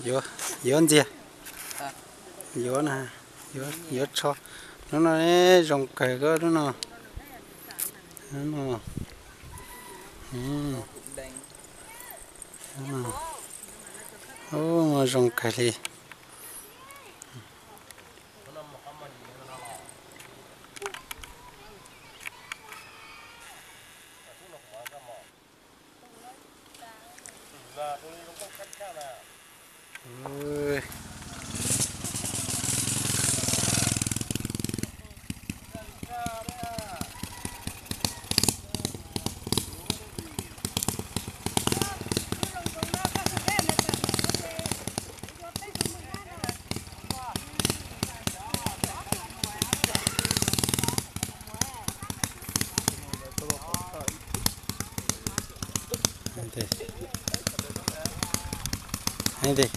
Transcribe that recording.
Yuav, yuav ntxiag. Yuav na, yuav, yuav tsho. Hnub no zoo kawg koj hnub no. Hnub no, hnub no, hnub no zoo kawg li. Heev tiag.